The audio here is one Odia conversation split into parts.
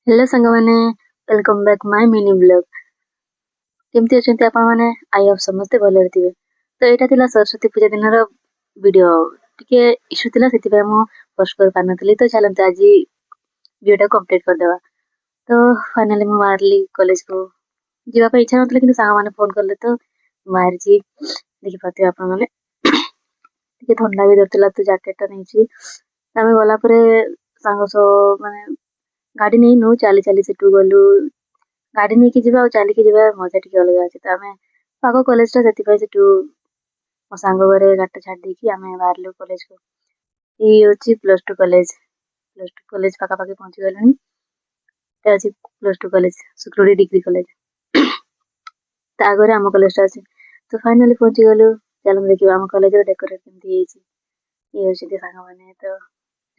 ହ୍ୟାଲୋ ସାଙ୍ଗମାନେ, welcome back my mini vlog। କେମିତି ଅଛନ୍ତି ଆପଣମାନେ? I Hope ସମସ୍ତେ ଭଲରେ ଥିବେ। ତ ଏଇଟା ଥିଲା ସରସ୍ୱତୀ ପୂଜା ଦିନର ଭିଡ଼ିଓ। ଟିକେ ଇସ୍ୟୁ ଥିଲା, ସେଥିପାଇଁ ମୁଁ ପୋଷ୍ଟ କରିପାରିନଥିଲି। ତ ଚାଲନ୍ତୁ, ଆଜି ଭିଡ଼ିଓଟା କମ୍ପ୍ଲିଟ୍ କରିଦେବା। ତ ଫାଇନାଲି ମୁଁ ବାହାରିଲି କଲେଜକୁ। ଯିବା ପାଇଁ ଇଚ୍ଛା ନଥିଲା, କିନ୍ତୁ ସାଙ୍ଗମାନେ ଫୋନ୍ କଲେ ତ ବାହାରିଛି। ଦେଖିପାରୁଥିବେ ଆପଣମାନେ, ଟିକେ ଥଣ୍ଡା ବି ଧରିଥିଲା, ତ ଜ୍ୟାକେଟଟା ନେଇଛି। ଆମେ ଗଲା ପରେ ସାଙ୍ଗ ସହ, ମାନେ ଗାଡ଼ି ନେଇନୁ, ଚାଲି ଚାଲି ସେଠୁ ଗଲୁ। ଗାଡ଼ି ନେଇକି ଯିବା ଆଉ ଚାଲିକି ଯିବା ମଜା ଟିକେ ଅଲଗା ଅଛି। ତ ଆମେ ପାଖ କଲେଜଟା, ସେଥିପାଇଁ ସେଠୁ ମୋ ସାଙ୍ଗ ଘରେ ଗାଡ଼ିଟା ଛାଡ଼ି ଦେଇକି ଆମେ ବାହାରିଲୁ କଲେଜକୁ। ଏଇ ହେଉଛି plus two college. Plus two college ପାଖାପାଖି ପହଞ୍ଚି ଗଲୁଣି। ଏଟା ଅଛି ପ୍ଲସ୍ ଟୁ କଲେଜ, ସୁକ୍ରୁଡ଼ି ଡିଗ୍ରୀ କଲେଜ। ତା ଆଗରେ ଆମ କଲେଜଟା ଅଛି। ତ ଫାଇନାଲି ପହଞ୍ଚିଗଲୁ। ଚାଲନ୍ତୁ ଦେଖିବା ଆମ କଲେଜର ଡେକୋରେଟ୍ କେମିତି ହେଇଛି। ଇଏ ହେଉଛନ୍ତି ସାଙ୍ଗମାନେ। ତ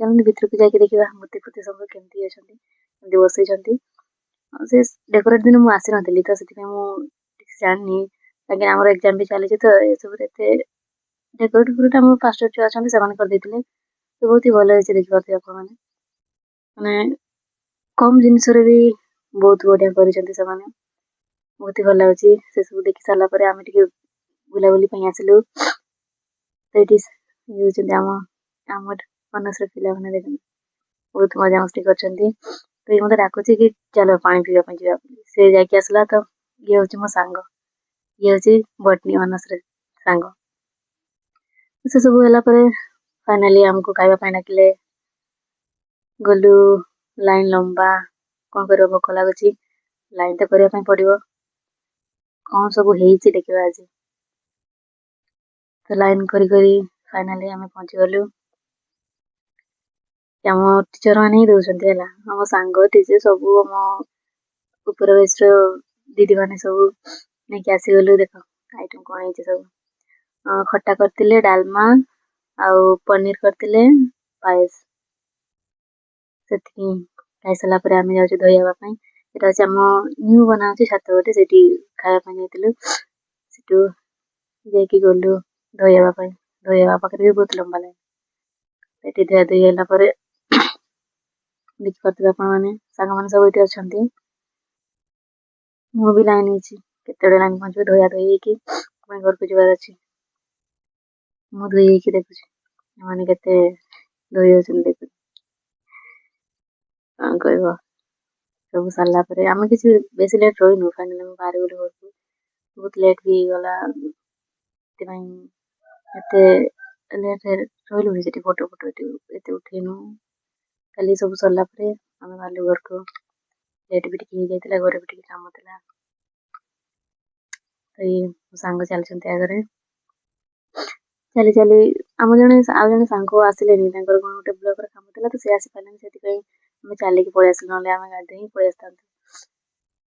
ଚାଲନ୍ତୁ, ଭିତରକୁ ଯାଇକି ଦେଖିବା ମୂର୍ତ୍ତି ଫୂର୍ତ୍ତି ସବୁ କେମିତି ଅଛନ୍ତି, କେମିତି ବସେଇଛନ୍ତି। ଆଉ ସେ ଡେକୋରେଟ୍ ଦିନ ମୁଁ ଆସିନଥିଲି, ତ ସେଥିପାଇଁ ମୁଁ ଠିକ୍ ସେ ଜାଣିନି, କାହିଁକିନା ଆମର ଏକ୍ଜାମ୍ ବି ଚାଲିଛି। ତ ଏସବୁରେ ଏତେ ଡେକୋରେଟ୍ ଫେକୋରେଟ୍ ଆମ ଫାଷ୍ଟ ଇୟର୍ ଛୁଆ ଅଛନ୍ତି, ସେମାନେ କରିଦେଇଥିଲେ। ତ ବହୁତ ହି ଭଲ ହେଇଛି। ଦେଖିପାରୁଥିବେ ଆପଣମାନେ, ମାନେ କମ୍ ଜିନିଷରେ ବି ବହୁତ ବଢ଼ିଆ କରିଛନ୍ତି ସେମାନେ। ବହୁତ ହି ଭଲ ଲାଗୁଛି। ସେସବୁ ଦେଖି ସାରିଲା ପରେ ଆମେ ଟିକେ ବୁଲାବୁଲି ପାଇଁ ଆସିଲୁ। ତ ଏଇଠି ଇଏ ହେଉଛନ୍ତି ଆମ ଅନର୍ସର ପିଲାମାନେ। ଦେଖନ୍ତୁ, ବହୁତ ମଜାମସ୍ତି କରିଛନ୍ତି। ତ ଇଏ ମୋତେ ଡାକୁଛି କି ଚାଲ, ପାଣି ପିଇବା ପାଇଁ ଯିବା ବୋଲି। ସେ ଯାଇକି ଆସିଲା। ତ ଇଏ ହେଉଛି ମୋ ସାଙ୍ଗ, ଇଏ ହେଉଛି ବଟନୀ ଅନର୍ସର ସାଙ୍ଗ। ସେସବୁ ହେଲା ପରେ ଫାଇନାଲି ଆମକୁ ଖାଇବା ପାଇଁ ଡାକିଲେ। ଗଲୁ। ଲାଇନ୍ ଲମ୍ବା, କ'ଣ କରିବ? ଭୋକ ଲାଗୁଛି, ଲାଇନ୍ ତ କରିବା ପାଇଁ ପଡ଼ିବ। କ'ଣ ସବୁ ହେଇଛି ଦେଖିବା ଆଜି। ତ ଲାଇନ୍ କରି କରି ଫାଇନାଲି ଆମେ ପହଞ୍ଚିଗଲୁ। ଆମ ଟିଚର ମାନେ ହିଁ ଦେଉଛନ୍ତି ହେଲା। ଆମ ସାଙ୍ଗ, ଟିଚର ସବୁ, ଆମ ଉପର ବ୍ୟାଚର ଦିଦିମାନେ ସବୁ ନେଇକି ଆସିଗଲୁ। ଦେଖ, ଆଇଟମ୍ କ'ଣ ହେଇଛି ସବୁ। ଖଟା କରିଥିଲେ, ଡାଲମା ଆଉ ପନିର କରିଥିଲେ, ପାଏସ। ସେତିକି ଖାଇସାରିଲା ପରେ ଆମେ ଯାଉଛୁ ଧୋଇ ହେବା ପାଇଁ। ଏଇଟା ହେଉଛି ଆମ ନ୍ୟୁ ବନା ହେଉଛି ଛାତ ଗୋଟେ, ସେଇଠି ଖାଇବା ପାଇଁ ଯାଇଥିଲୁ। ସେଠୁ ଯାଇକି ଗଲୁ ଧୋଇ ହେବା ପାଇଁ। ଧୋଇ ହେବା ପାଖରେ ବି ବହୁତ ଲମ୍ବା ଲାଇନ୍। ସେଠି ଧୁଆ ଧୋଇ ହେଲା ପରେ ଦେଖିପାରୁଥିବେ ଆପଣମାନେ, ସାଙ୍ଗମାନେ ସବୁ ଏଇଠି ଅଛନ୍ତି। ମୁଁ ବି ଲାଇନ୍ ହେଇଛି। କେତେବେଳେ ଲାଇନ୍ ପହଞ୍ଚିବ, ଧୋଇଆ ଧୋଇ ହେଇକି ପୁଣି ଘରକୁ ଯିବାର ଅଛି। ମୁଁ ଧୋଇ ହେଇକି ଦେଖୁଛି, ଏମାନେ କେତେ ଧୋଇ ହେଉଛନ୍ତି ଦେଖୁଛି। କ'ଣ କହିବ? ସବୁ ସରିଲା ପରେ ଆମେ କିଛି ବେଶୀ ଲେଟ୍ ରହିନୁ। ଫାଇନାଲି ଆମେ ବାହାରି ଗଲୁ ଘରକୁ। ବହୁତ ଲେଟ୍ ବି ହେଇଗଲା, ସେଥିପାଇଁ ଏତେ ଲେଟ୍ ରହିଲୁନି ସେଠି। ଫଟୋ ଫଟୋ ଏଠି ଏତେ ଉଠେଇନୁ। କାଲି ସବୁ ସରିଲା ପରେ ଆମେ ବାହାରିଲୁ ଘରକୁ। ଲେଟ୍ ବି ଟିକେ ହେଇଯାଇଥିଲା, ଘରେ ବି ଟିକେ କାମ ଥିଲା। ତ ଇଏ ମୋ ସାଙ୍ଗ ଚାଲିଛନ୍ତି ଆଗରେ ଚାଲି ଚାଲି। ଆମ ଜଣେ ଆଉ ଜଣେ ସାଙ୍ଗ ଆସିଲେନି, ତାଙ୍କର କ'ଣ ଗୋଟେ ବ୍ଲକର କାମ ଥିଲା, ତ ସେ ଆସିପାରିଲେନି। ସେଥିପାଇଁ ଆମେ ଚାଲିକି ପଳେଇ ଆସିଲୁ, ନହେଲେ ଆମେ ଗାଡ଼ିରେ ହିଁ ପଳେଇ ଆସିଥାନ୍ତୁ।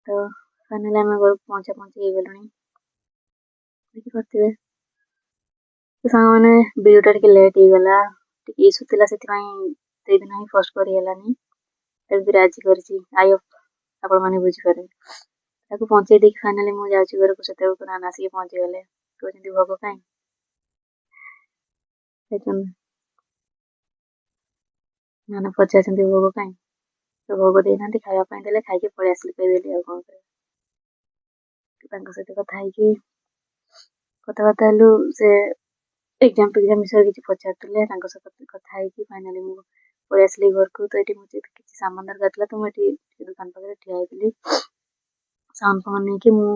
ତ ଫାଇନାଲି ଆମେ ଘରକୁ ପହଞ୍ଚା ପହଞ୍ଚି ହେଇଗଲୁଣି, ଦେଖିପାରୁଥିବେ। ତ ସାଙ୍ଗମାନେ, ଭିଡ଼ିଓଟା ଟିକେ ଲେଟ୍ ହେଇଗଲା। ଟିକେ ଇସ୍ୟୁ ଥିଲା, ସେଥିପାଇଁ ସେଇଦିନ ହିଁ ପୋଷ୍ଟ କରିହେଲାନି। ତେଣୁକରି ଆଜି କରିଛି। I Hope ଆପଣମାନେ ବୁଝିପାରିବେ। ତାକୁ ପହଞ୍ଚେଇ ଦେଇକି ଫାଇନାଲି ମୁଁ ଯାଉଛି ଘରକୁ। ସେତେବେଳକୁ ନାନା ଆସିକି ପହଞ୍ଚିଗଲେ। କହୁଛନ୍ତି, ଭୋଗ କାଇଁ? ଦେଖନ୍ତୁ, ନାନା ପଚାରୁଛନ୍ତି, ଭୋଗ କାଇଁ? ତ ଭୋଗ ଦେଇନାହାନ୍ତି, ଖାଇବା ପାଇଁ ଦେଲେ, ଖାଇକି ପଳେଇ ଆସିଲି କହିଦେଲି। ଆଉ କ'ଣ କହିବି? ତାଙ୍କ ସହିତ କଥା ହେଇକି କଥାବାର୍ତ୍ତା ହେଲୁ। ସେ ଏକ୍ଜାମ୍ ଫେକ୍ଜାମ୍ ବିଷୟରେ କିଛି ପଚାରୁଥିଲେ। ତାଙ୍କ ସହିତ କଥା ହେଇକି ଫାଇନାଲି ମୁଁ ପଳେଇ ଆସିଲି ଘରକୁ। ତ ଏଇଠି ମୁଁ କିଛି ସାମାନ ଦରକାର ଥିଲା, ତ ମୁଁ ଏଠି ଦୋକାନ ପାଖରେ ଠିଆ ହେଇଥିଲି। ସାମାନ ଫାମାନ ନେଇକି ମୁଁ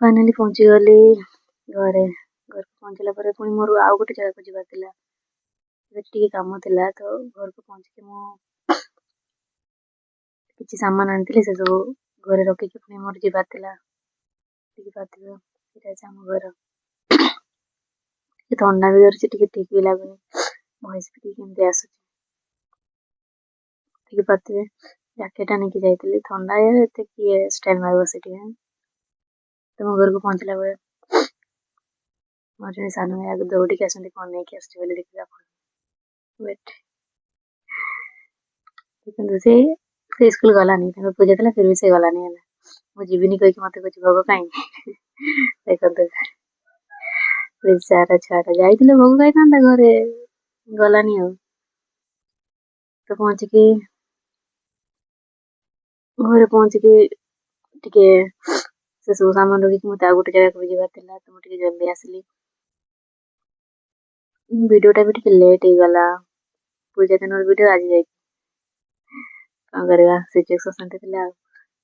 ଫାଇନାଲି ପହଞ୍ଚିଗଲି ଘରେ। ଘରକୁ ପହଞ୍ଚିଲା ପରେ ପୁଣି ମୋର ଆଉ ଗୋଟେ ଜାଗାକୁ ଯିବାର ଥିଲା, ସେଠି ଟିକେ କାମ ଥିଲା। ତ ଘରକୁ ପହଞ୍ଚିକି ମୁଁ କିଛି ସାମାନ ଆଣିଥିଲି, ସେସବୁ ଘରେ ରଖିକି ପୁଣି ମୋର ଯିବାର ଥିଲା। ଦେଖିପାରୁଥିବେ, ଏଇଟା ଅଛି ଆମ ଘର। ଟିକେ ଥଣ୍ଡା ବି ଧରିଛି, ଟିକେ ଠିକ୍ ବି ଲାଗୁନି, ଭଏସ୍ ବି ଟିକେ କେମିତି ଆସୁଛି। ଦେଖିପାରୁଥିବେ, ଜ୍ୟାକେଟ୍ ଆଣିକି ଯାଇଥିଲି। ଥଣ୍ଡା ଏତେ, କିଏ ଷ୍ଟାଇଲ୍ ମାରିବ ସେଠି? ତ ମୋ ଘରକୁ ପହଞ୍ଚିଲା ବେଳେ ମୋର ଜଣେ ସାନ ଭାଇ ଆଗ ଦୌଡ଼ିକି ଆସନ୍ତି, କ'ଣ ନେଇକି ଆସୁଛି ବୋଲି। ଦେଖିବେ ଆପଣ, ୱେଟ୍। ଦେଖନ୍ତୁ, ସେ ସ୍କୁଲ ଗଲାନି। ତାଙ୍କର ପୂଜା ଥିଲା, ଫିର୍ ବି ସେ ଗଲାନି। ହେଲା, ମୁଁ ଯିବିନି କହିକି ମତେ କହୁଛି, ଭୋଗ କାଇଁ? ଦେଖନ୍ତୁ, ବେଚାରା ଛୁଆଟା, ଯାଇଥିଲେ ଭୋଗ ଖାଇଥାନ୍ତା ଘରେ, ଗଲାନି ଆଉ। ତ ପହଞ୍ଚିକି ଘରେ ପହଞ୍ଚିକି ଟିକେ ସେସବୁ ସାମାନ ରଖିକି ମୋତେ ଆଉ ଗୋଟେ ଜାଗାକୁ ବି ଯିବାର ଥିଲା, ତ ମୁଁ ଟିକେ ଜଲ୍ଦି ଆସିଲି। ଭିଡ଼ିଓଟା ବି ଟିକେ ଲେଟ୍ ହେଇଗଲା। ପୂଜା ଦିନର ଭିଡ଼ିଓ ଆଜି ଯାଇକି, କ'ଣ କରିବା, ସିଚୁଏସନ୍ ସେମିତି ଥିଲା। ଆଉ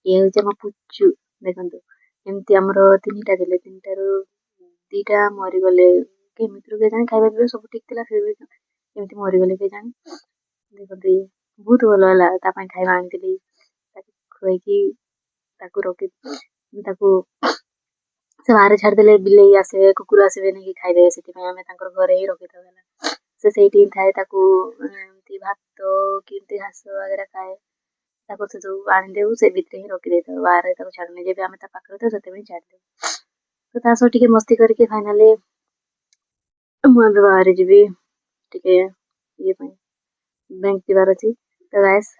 ଇଏ ହେଉଛି ଆମ ପୁଚୁ, ଦେଖନ୍ତୁ। ଏମିତି ଆମର ତିନିଟା ଥିଲେ, ତିନିଟାରୁ ଦୁଇଟା ମରିଗଲେ। କେମିତିରୁ କେଜାଣି, ଖାଇବା ପିଇବା ସବୁ ଠିକ୍ ଥିଲା, ଫିର୍ ବି କେମିତି ମରିଗଲେ କେଜାଣି। ଦେଖନ୍ତୁ, ଇଏ ବହୁତ ଭଲ ହେଲା। ତା ପାଇଁ ଖାଇବା ଆଣିଥିଲି, ତାକୁ ଖୁଆଇକି ତାକୁ ରଖି, ତାକୁ ସେ ବାହାରେ ଛାଡ଼ିଦେଲେ ବିଲେଇ ଆସିବେ, କୁକୁର ଆସିବେ, ନେଇକି ଖାଇଦେବେ। ସେଥିପାଇଁ ଆମେ ତାଙ୍କର ଘରେ ହିଁ ରଖିଥାଉ। ହେଲା, ସେ ସେଇଠି ହିଁ ଥାଏ। ତାକୁ ଏମିତି ଭାତ କି ଏମିତି ଘାସ ବଗେରା ଖାଏ। ତାକୁ ସେ ସବୁ ଆଣିଦେଉ, ସେ ଭିତରେ ହିଁ ରଖିଦେଇଥାଉ, ବାହାରେ ତାକୁ ଛାଡ଼ୁନି। ଯେବେ ଆମେ ତା ପାଖରେ ଥାଉ, ସେତେବେଳେ ହିଁ ଛାଡ଼ିଦେଉ। ତ ତା ସହ ଟିକେ ମସ୍ତି କରିକି ଫାଇନାଲି ମୁଁ ଏବେ ବାହାରି ଯିବି ଟିକେ ଇଏ ପାଇଁ, ବ୍ୟାଙ୍କ ଯିବାର ଅଛି। ତ ଗାଇସ୍